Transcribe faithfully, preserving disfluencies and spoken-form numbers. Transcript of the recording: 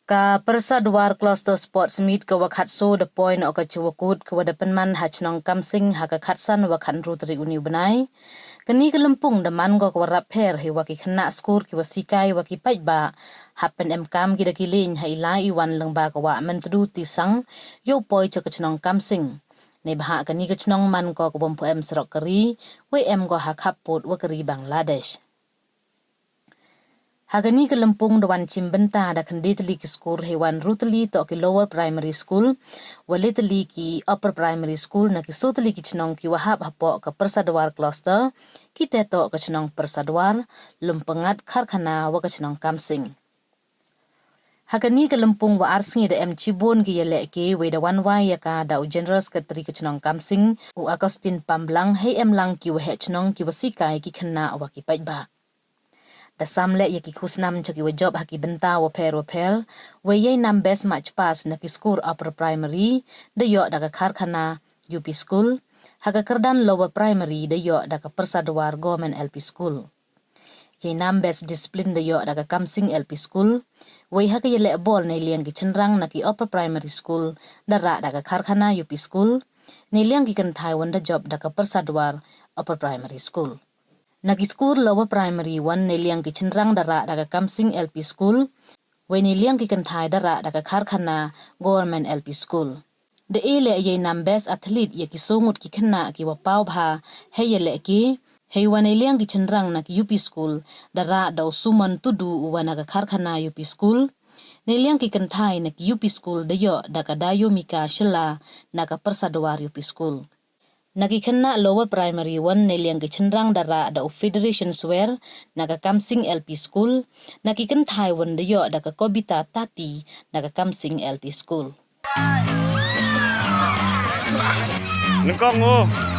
Ka Pyrsadwar Cluster Sports Meet ka wa khatso da poi noh ka chiwakut ka wa da pynman ha chnong Kamsing ha ka khatsan wa khatynru tarik uni u bnai. Kani ka lympung da man ko ka wa rap pher hei wa ki khynnah skur ki wa sikai wa ki paidbah hap pynemkam ki da ki lieng ha i lai i wan lyngba ka wa Myntdu Tisang yow poi cha ka chnong Kamsing. Neibhah kani ka chnong man ko ka wa ym pu em surok kari, wei em ko ha khappud wa kari Bangladesh. Ha kani ka lympung da wan chimbynta da khyndai tylli ki skur hei wan ru tylli toh ki Lower Primary School, wa le tylli ki Upper Primary School na ki so tylli ki chnong ki wa hap hapoh ka Pyrsadwar Cluster, ki te toh ka chnong Pyrsadwar, Lumpyngat, Kharkhana wa ka chnong Kamsing. Ha kani ka lympung wa ar sngi da em chibun ki yalehke wei da wan wai ya ka da u General Secretary ka chnong Kamsing, u Augustine Pamblang, hei em lang ki waheh chnong ki wa sikai ki khynnah wa ki paidbah. Da samleh ya ki khusnam cha ki wa jop ha ki bynta wa pher wa pher, wei yei nam best march past na ki skur Upper Primary da yoh da ka Kharkhana U P School, ha ka kyrdan Lower Primary da yoh da ka Pyrsadwar Government L P School. Yei nam best discipline da yoh da ka Kamsing L P School, wei ha ka yaleh bol neiliang ki chynrang na ki Upper Primary School da rah da ka Kharkhana U P School, neiliang ki kynthai wan da jop da ka Pyrsadwar Upper Primary School. Na ki skur Lower Primary wan neiliang ki chynrang da rah da ka Kamsing L P School, wei neiliang ki kynthai da rah da ka Kharkhana Government L P School. Da e leh yei nam best athlete ya ki so ngut ki khynnah ki wa paw bha hei yalehke, hei wa neiliang ki chynrang na ki U P School da rah da u Suman Tudu u wa na ka Kharkhana U P School, neiliang ki kynthai na ki U P School da yoh da ka Dayomika Shylla na ka Pyrsadwar U P School. Na ki khynnah Lower Primary wan neiliang ki chynrang da rah da u Federation Swer na ka Kamsing L P School, na ki kynthai wan da yoh da ka Kobita Tati na ka Kamsing L P School. Nyngkong u.